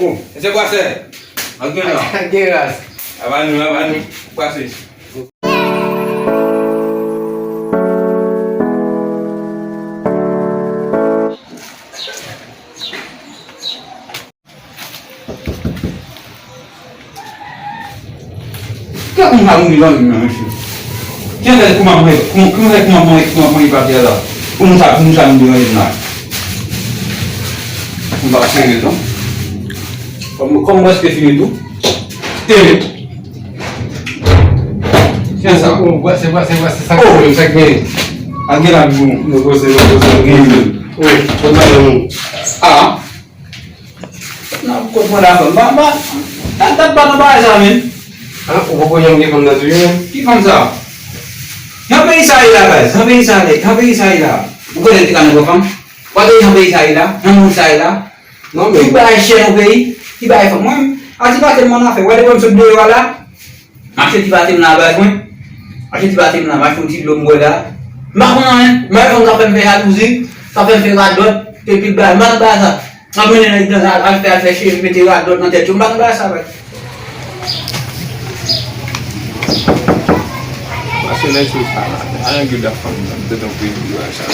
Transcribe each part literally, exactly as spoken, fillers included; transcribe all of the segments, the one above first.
Oh, mesye Kwasè, an gen la. Gen ras. Aba nou, aba nou. Kwasè. Kè moun sa mouri nan ri nan, mesye. Kiyès kouman mwen, kouman, kouman mwen, kouman mwen pati la? Pou moun sa, pou moun sa mouri nan ri nan. Moun pa serye non. Kòm, kòm mwen se fini tou. Tele. Kiyès sa? Oh, wè, se wè, se wè, se sa ki gen, sa ki gen. An gen la nou. Nou poze, nou poze, nou poze. Oh, kot madanm ou? Ah. Nan kot mwen la fanm. Ba, ba, dat, dat pa nan bagay sa, men. Ah, ou poko janm gen fanm nan tou, men. Ki fanm sa? Jan peyi sa ye la, guys. Jan peyi sa ye, jan peyi sa ye la. Ou konnen te ka nan fanm? Ou pa te jan peyi sa ye la? Jan moun sa ye la? Non, men. Tout bagay chè nan peyi. Ki bagay fanm? Mwen, a ti pate m nan afè. Wè depi m sot deyò a la. M achte ti pate m nan baz mwen. M achte ti pate m nan, m achte yon ti dlo m bwè la. M pa konn anyen. M pa konn sa fè m fè jalouzi. Sa fè m fè radòt. Epi bagay. M pa nan bagay sa. Ap mennen nèg nan al fè, al fè cheve, mete radòt nan tèt yo. M pa nan bagay sa, baz. Pase lè sou sa la. Ayen gid ap fanm nan, te tankou yon bagay sa.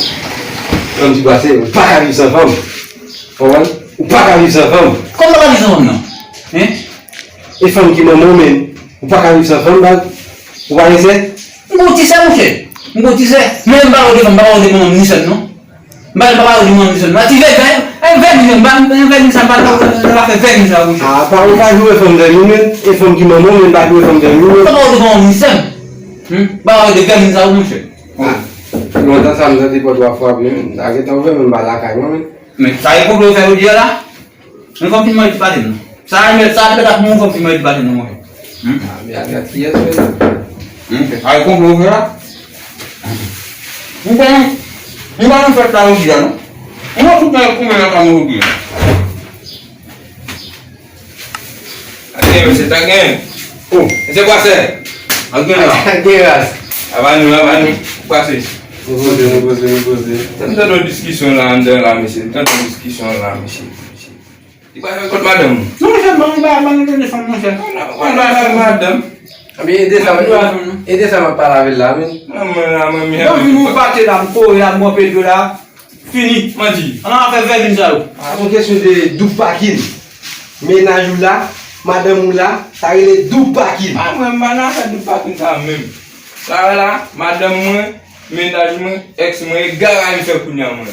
Fanm ti pase, ou pa ka viv san fanm. Konprann? Ou pa ka viv san fanm. Kòman m pa ka viv san fanm nan? Hein? E fanm ki manman w menm. Ou pa ka viv san fanm, baz. Ou pa gen sè? M gon ti sè, monchè. M gon ti sè. Men m pa wè de fanm, m pa wè de manman m ni sè m non. M pa, m pa wè de manman m ni sè m non. Ti vè, vè, vè, vè, m pa, vè, vè, sa, m pa nan afè vè, sa, monchè. Ah, pa, ou pa jwe fanm vè, menm. E fanm ki manman w menm pa jwe fanm vè, menm. M pa wè de manman m ni sè m. Hmm? M pa wè de vè, sa, monchè. Ah, lontan sa m tande pòt ou ap frape, men. M ta gentan ouvè, men m pa lakay mwen, men. Men sa e konplo ou fè jodi a la? Men fò m fin manje ti pate m non. Sa a, sa a, pèt ak moun fò m fin manje ti pate m non, monchè. Hmm? Ah, men a gad kiyès, men. Hmm? Sa e konplo ou fè la? M konnen, m pa nan fèt la jodi a non. M wè tout nèg koumen nan kay mwen jodi a. Ate, mesye, ta gen. Oh, mesye Kwasè. An gen la. Gen ras. Aba nou, aba nou. Kwasè. Nou poze, nou poze, nou poze. M tande yon diskisyon la anndan la, mesye. M tande yon diskisyon la, mesye. Li pa fè kont madanm. Non, monchè, ban m ba, ban m telefòn, monchè. Ban m ba, ban m ba, madanm. Anben, ede sa, ede sa m ap pale avè l la, men. Mwen, mwen, mwen, mwen. Bon, vin ou pate la, m kore la, m pran pedo la. Fini, manti. Ann al fè vèmin sa yo. A, se yon kesyon de double parking. Mennaj ou la, madanm ou la, sa rele double parking. A, mwen, m pa nan afè double parking sa menm. Sa la, madanm mwen, mennaj mwen, èks mwen, e garay m fè kounye a mwen.